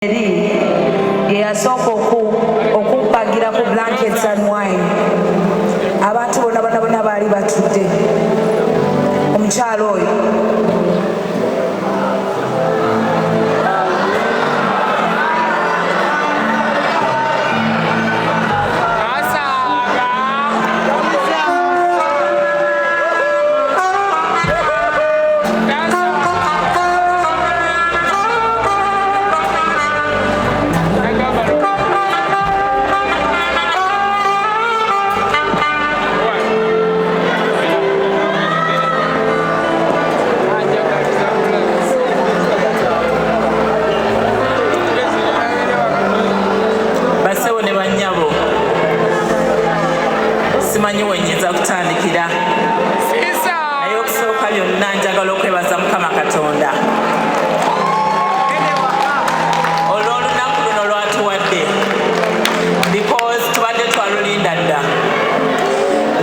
Eri ye yasooka okumpagira ku Blankets and Wine. Abantu bonna bonna bonna baali batudde. Omukyalo oyo Bassebo ne bannyabo, simanyi wenyinza kutandikira, naye okusooka byonna njagala okwebaza Mukama Katonda olw'olunaku luno lwatuwadde, because tubadde twalulinda dda,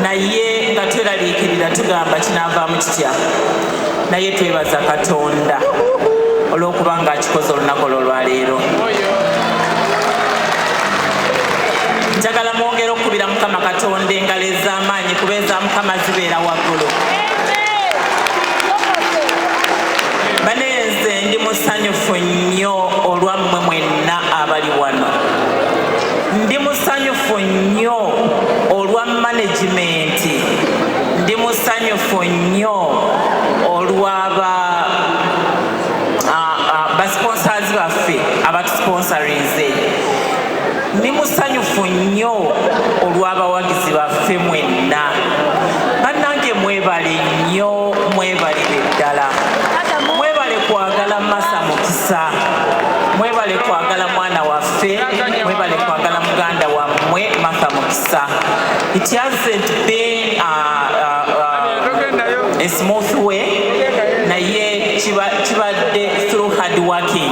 naye nga tweraliikirira, tugamba kinaavaamu kitya? Naye twebaza Katonda olw'okuba nga akikoze olunaku olwo olwaleero. Njagala mwongere okukubira Mukama Katonda engalo ez'amaanyi, kuba eza Mukama zibeera waggulu. Banenze, ndi musanyufu nnyo olwammwe mwenna abali wano. Ndi musanyufu nnyo olwa management. Ndi musanyufu nnyo olwaba basponsors baffe abatusponsorinze. Ndi musanyufu nnyo olw'abawagizi baffe mwenna. Bannange, mwebale nnyo, mwebalire ddala. Mwebale kwagala Martha Mukisa, mwebale kwagala mwana waffe, mwebale kwagala muganda wammwe Martha Mukisa. It hasn't been a smooth way, naye kibadde through hard working.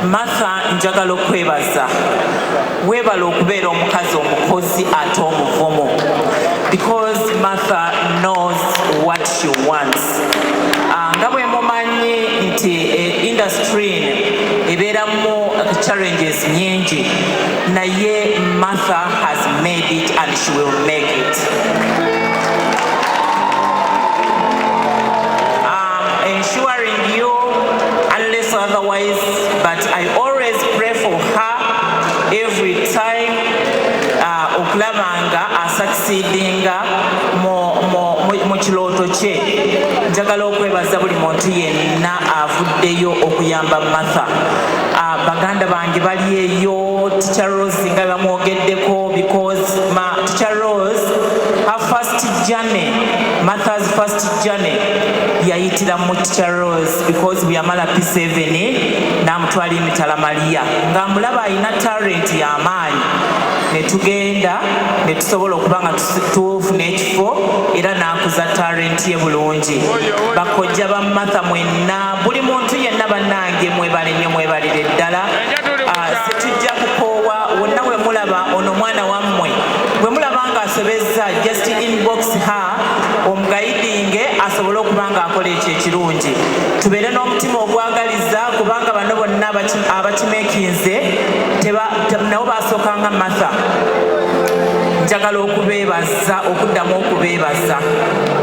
Martha, njagala okwebaza. Weebala okubeera omukazi omukozi ate omuvumu, because Martha knows what she wants. Nga bwe mumanyi nti industry eno ebeeramu challenges nyingi, naye Martha has made it and she will make it. Ensuring you, unless otherwise, but I always pray for her every time okulaba nga asucceedinga mu kirooto kye. Njagala okwebaza buli muntu yenna avuddeyo okuyamba Martha. Baganda bange bali eyo, Teacher Rose nga bamwogeddeko, because Teacher Rose, her first journey, Martha's first journey yayitira mu Teacher Rose, because bwe yamala P7 n'amutwala emitala Maria ng'amulaba alina talent y'amaanyi, ne tugenda ne tusobola okuba nga tufuna ekifo era n'akuza talent ye bulungi. Bakojja ba Martha mwenna, buli muntu yenna, bannange, mwebale nnyo, mwebalire ddala. Situjja kukoowa. Wonna we mulaba ono mwana wammwe bwe mulaba ng'asobezza, just inbox her, omuguidinge asobole okuba ng'akola ekyo ekirungi. Tubeere n'omutima ogwagaliza, kubanga bano bonna abakimekinze nabo basookanga Martha. Njagala okubeebaza, okuddamu okubeebaza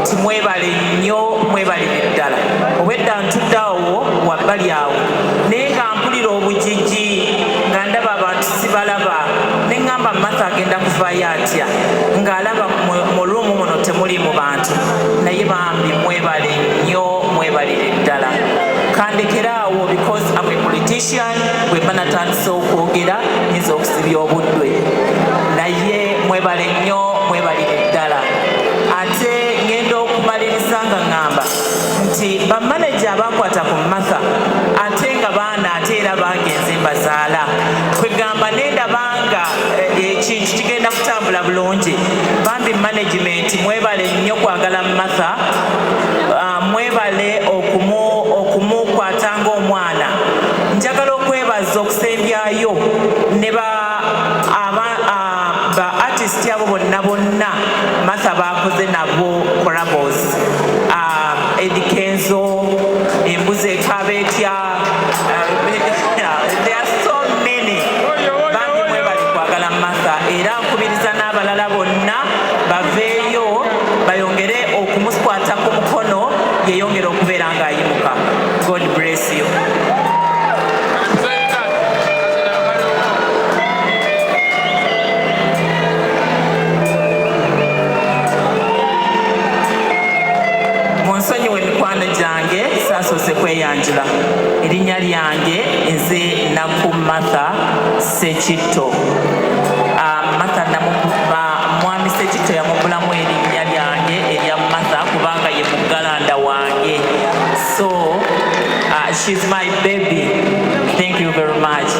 ti mwebale nnyo, mwebalire ddala. Obwedda ntudde awo wabbali awo, naye nga mpulira obugigi, nga ndaba abantu sibalaba, ne ŋŋamba, "Martha agenda kuvaayo atya ng'alaba mu room muno temuli mu bantu?" Naye bambi mwebale nnyo, mwebalire ddala. Kandekere awo because am a politician. Bwe mba natandise okwogera nyinza okusibya obuddwe, naye mwebale nnyo, mwebalire ddala. Ate ngenda okumaliriza nga ŋŋamba nti bamaneja abakwata ku Martha, ate nga baana, ate era bangenze mbazaala, kwegamba nendabanga ekintu kigenda kutambula bulungi. Bambi management, mwebale nnyo kwagala Martha. Mwebale okumukwata ng'omwana. Njagala okwebaza okusembyayo ne ba artist abo bonna bonna Martha bakoze nabo collabos, Eddy Kenzo, embuzi ekaaba etya, there are Nakku Martha Ssekitto. Martha mwami Ssekitto yamugulamu erinnya lyange erya Martha kubanga ye muggalanda wange. So she's my baby. Thank you very much.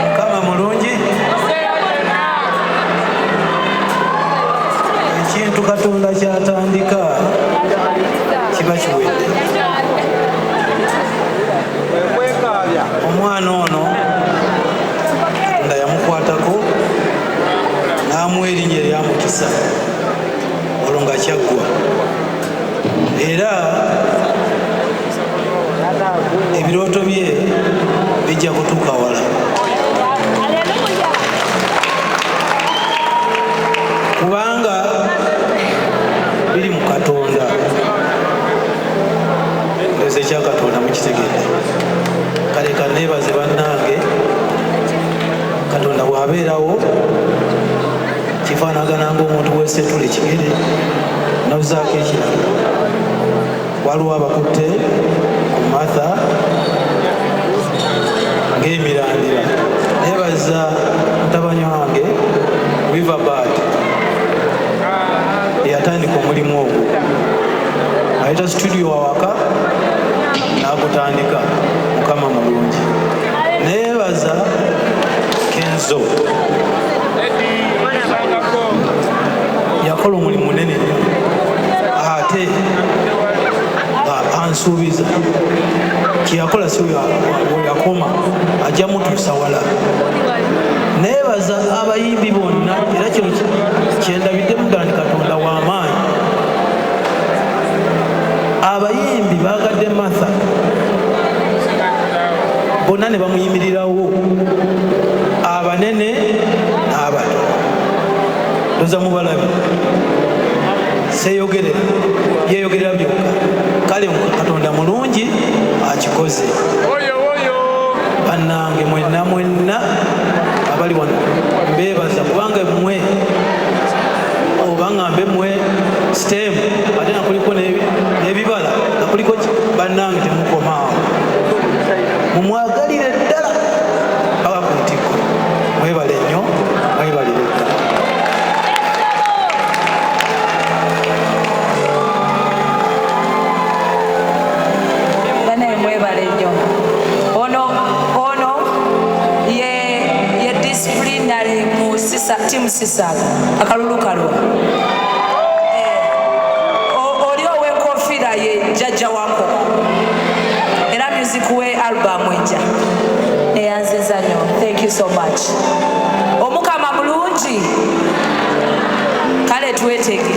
Mukama mulungi. Ekintu Katonda kyatandika kiba kiwedde. Omwana ono Katonda yamukwatako n'amuwa erinnya erya Mukisa, olwo nga kyaggwa, era ebirooto bye bijja kutuuka wala kubanga biri mu Katonda. Ndowooza ekya Katonda mukitegedde. Kale kaneebaze bannange, Katonda bw'abeerawo kifaanagana ng'omuntu weesetula ekigere nozaako ekirala. Waliwo abakutte ku Martha ng'emirandira. Nebaza mutabani wange Riverbird eyatandika omulimu ogwo, ayita studio awaka n'agutandika. Mukama mulungi. Nebaza Kenzo, yakola omulimu munene nnyo ate ansuubiza kyeyakola si weyakoma, ajja mutuusa wala. Nebaza abayimbi bonna, era kino kyendabiddemu ddala nti Katonda w'amaanyi. Abayimbi bagadde Martha bonna ne bamuyimirirawo, abanene n'abato. Ndoza mubalabi, seeyogerera, yeeyogerera byokka. Kale Katonda mulungi, akikoze. Bannange mwenna mwenna abali wano mbeebaza, kubanga mmwe oba ŋŋambe mmwe stem, ate nga kuliko n'ebibala nga kuliko bannange temukomaawo, mumwagalire ddala paka ku ntikko. Mwebale nnyo, mwebalire ddala. Banaye mwebale nnyo. Ono ye disciplinary mu sisa, team Sisaaga akalulu kalwa. Oli ow'enkofiira ye jjajja wako, era music we album ejja eyanziza nnyo. Thank you so much. Omukama mulungi. Kale twetege.